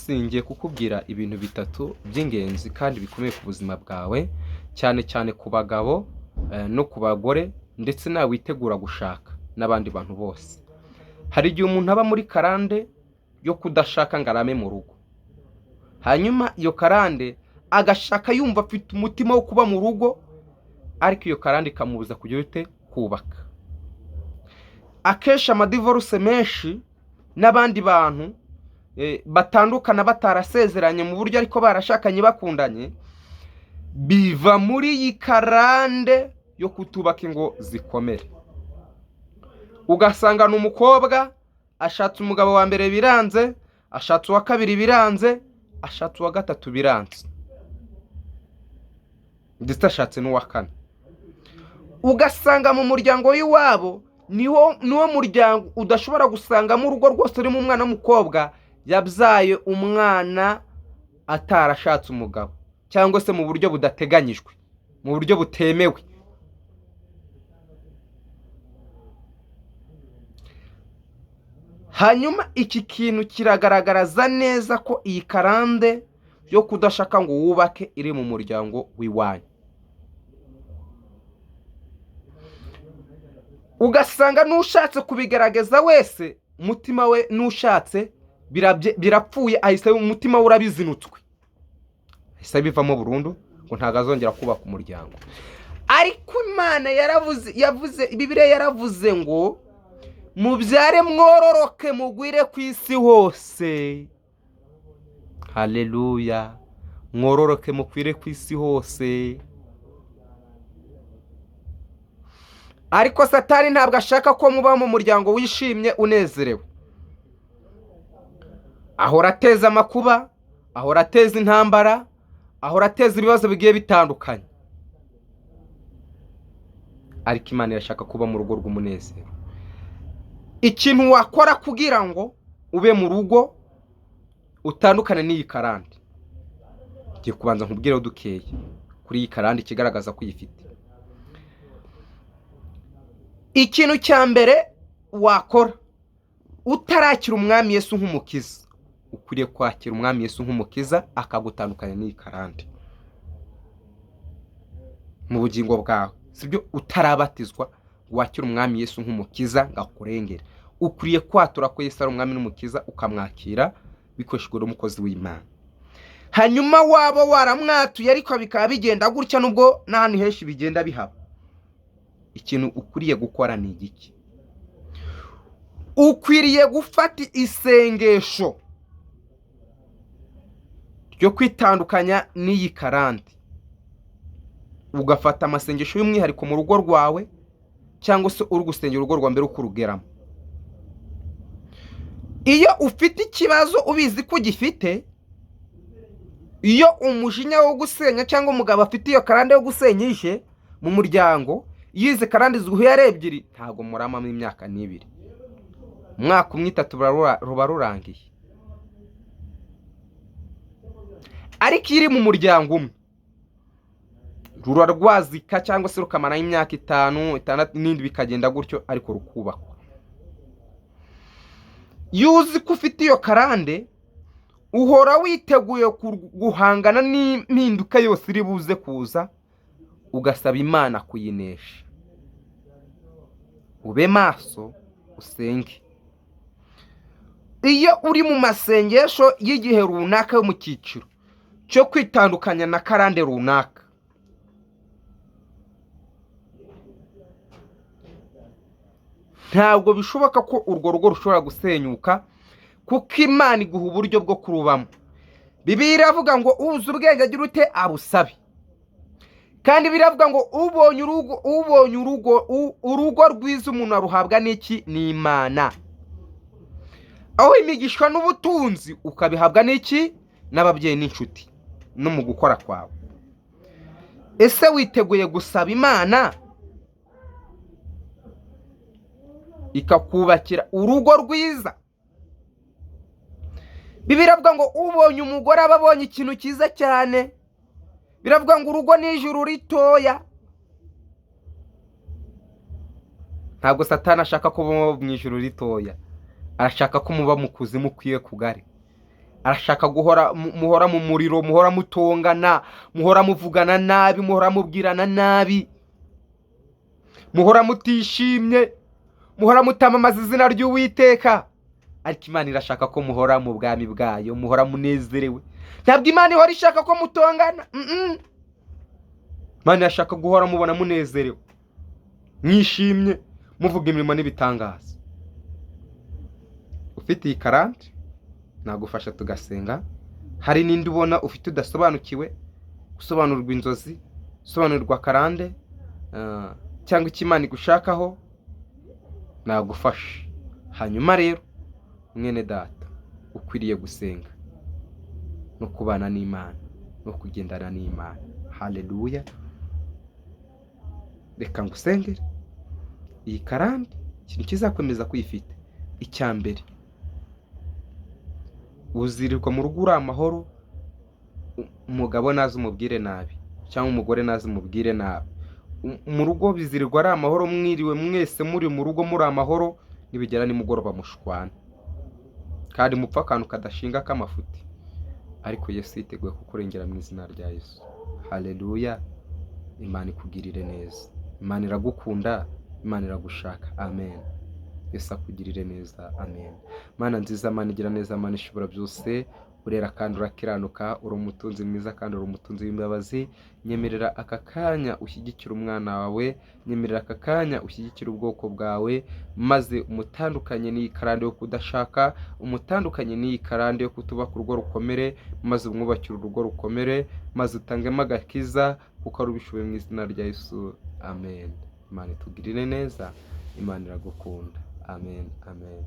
Ngiye kukubwira ibintu bitatu by'ingenzi kandi bikomeye ku buzima bwawe, cyane cyane ku bagabo no ku bagore ndetse nawe witegura gushaka n'abandi bantu bose. Hari igihe umuntu aba muri karande yo kudashaka ngo arame mu rugo, hanyuma iyo karande agashaka yumva afite umutima wo kuba mu rugo, ariko iyo karande ikamubuza kugira ute kubaka. Akenshi amadivoruse menshi n'abandi bantu batandukana batarasezeranye mu buryo ariko barashakanye bakundanye, biva muri iyi karande yo kutubaka ingo zikomere. Ugasanga ni umukobwa ashatse umugabo wa mbere biranze, ashatse uwa kabiri biranze, ashatse uwa gatatu biranze, ndetse ashatse n'uwa kane. Ugasanga mu muryango w'iwabo niwo muryango udashobora gusangamo urugo rwose rurimo umwana w'umukobwa yabyaye umwana atarashatse umugabo, cyangwa se mu buryo budateganyijwe, mu buryo butemewe. Hanyuma iki kintu kiragaragaza neza ko iyi karande yo kudashaka ngo wubake iri mu muryango w'iwanyu. Ugasanga n'ushatse kubigaragaza wese umutima we n'ushatse birapfuye, ahise umutima we urabizinutswe, ahise abivamo burundu ngo ntabwo azongera kubaka umuryango. Ariko Imana yaravuze, yavuze Bibiliya yaravuze ngo mubyare mwororoke mugwire ku isi hose. Haleluya, mwororoke mukwire ku isi hose. Ariko Satani ntabwo ashaka ko muba mu muryango wishimye unezerewe. Ahora ateza amakuba, ahora ateza intambara, ahora ateza ibibazo bigiye bitandukanye. Ariko Imana irashaka kuba mu rugo rw'umunezero. Ikintu wakora kugira ngo ube mu rugo utandukane n'iyi karande, ngiye kubanza nkubwireho dukeya kuri iyi karande ikigaragaza ko uyifite. Ikintu cya mbere wakora utarakira umwami Yesu nk'umukiza, ukwiriye kwakira umwami Yesu nk'umukiza akagutandukanya n'iyi karande mu bugingo bwawe, sibyo? Utarabatizwa ngo wakire umwami Yesu nk'umukiza ngo akurengere, ukwiriye kwatura ko Yesu ari umwami n'umukiza ukamwakira bikoreshejwe n'umukozi w'Imana. Hanyuma waba waramwatuye ariko bikaba bigenda gutya, nubwo n'ahantu henshi bigenda bihaba, ikintu ukwiriye gukora ni igiki? Ukwiriye gufata isengesho ryo kwitandukanya n'iyi karande, ugafata amasengesho y'umwihariko mu rugo rwawe, cyangwa se uri gusengera urugo rwa mbere uko urugeramo. Iyo ufite ikibazo ubizi ko ugifite, iyo umujinya wo gusenya cyangwa umugabo afite iyo karande yo gusenya ije mu muryango, iyo izi karande zihuye ari ebyiri ntabwo muramamo imyaka n'ibiri, umwaka umwe itatu ruba rurangiye. Ariko iyo iri mu muryango umwe rurarwazika cyangwa se rukamaraho imyaka 5, 6 n'indi bikagenda gutyo, ariko rukubakwa. Iyo uzi ko ufite iyo karande, uhora witeguye guhangana n'impinduka yose iri buze kuza, ugasaba Imana kuyinesha. Ube maso usenge. Iyo uri mu masengesho y'igihe runaka yo mu cyiciro cyo kwitandukanya na karande runaka, ntabwo bishoboka ko urwo rugo rushobora gusenyuka, kuko Imana iguha uburyo bwo kurubamo. Bibiliya iravuga ngo uzi ubwenge agira ute abusabe. Kandi biravuga ngo ubonye urugo, ubonye urugo, urugo rwiza umuntu aruhabwa n'iki? N'Imana. Aho imigisha n'ubutunzi ukabihabwa n'iki? N'ababyeyi n'inshuti no mu gukora kwawe. Ese witeguye gusaba Imana ikakubakira urugo rwiza? Bibiliya iravuga ngo ubonye umugore aba abonye ikintu cyiza cyane. Biravuga ngo urugo ni ijuru ritoya. Ntabwo Satani ashaka ko muba mu ijuru ritoya, arashaka ko muba mu kuzimu kwiwe kugari. Arashaka guhora muhora mu muriro, muhora mutongana, muhora muvugana nabi, muhora mubwirana nabi, muhora mutishimye, muhora mutamamaza izina ry'Uwiteka. Ariko Imana irashaka ko muhora mu bwami bwayo, muhora munezerewe. Ntabwo Imana ihora ishaka ko mutongana. Imana irashaka guhora mubona munezerewe, mwishimye, muvuga imirimo n'ibitangaza. Ufite iyi karande, nagufasha tugasenga. Hari n'indi ubona ufite udasobanukiwe, gusobanurirwa inzozi, gusobanurirwa karande, cyangwa icyo Imana igushakaho, nagufasha. Hanyuma rero, mwene data, ukwiriye gusenga no kubana n'Imana no kugendana n'Imana. Haleluya! Reka ngusengere. Iyi karande, ikintu kizakwemeza ko uyifite, icya mbere, uzirirwa mu rugo uri amahoro, umugabo naza umubwire nabi, cyangwa umugore naza umubwire nabi. Mu rugo bizirirwa ari amahoro, mwiriwe mwese muri mu rugo muri amahoro, nibigera nimugoroba mushwana kandi mupfa akantu kadashinga k'amafuti. Ariko Yesu yiteguye kukurengera mu izina rya Yesu. Haleluya! Imana ikugirire neza. Imana iragukunda, Imana iragushaka. Amen. Yesu akugirire neza. Amen. Mana nziza, Mana igira neza, Mana ishobora byose, urera kandi urakiranuka, uri umutunzi mwiza kandi uri umutunzi w'imbabazi. Nyemerera aka kanya ushyigikire umwana wawe, nyemerera aka kanya ushyigikire ubwoko bwawe, maze umutandukanye n'iyi karande yo kudashaka, umutandukanye n'iyi karande yo kutubaka urugo rukomere, maze umwubakire urugo rukomere, maze utangemo agakiza kuko ari ubishoboye mu izina rya Yesu. Amen. Imana itugirire neza. Imana iragukunda. Amen, amen.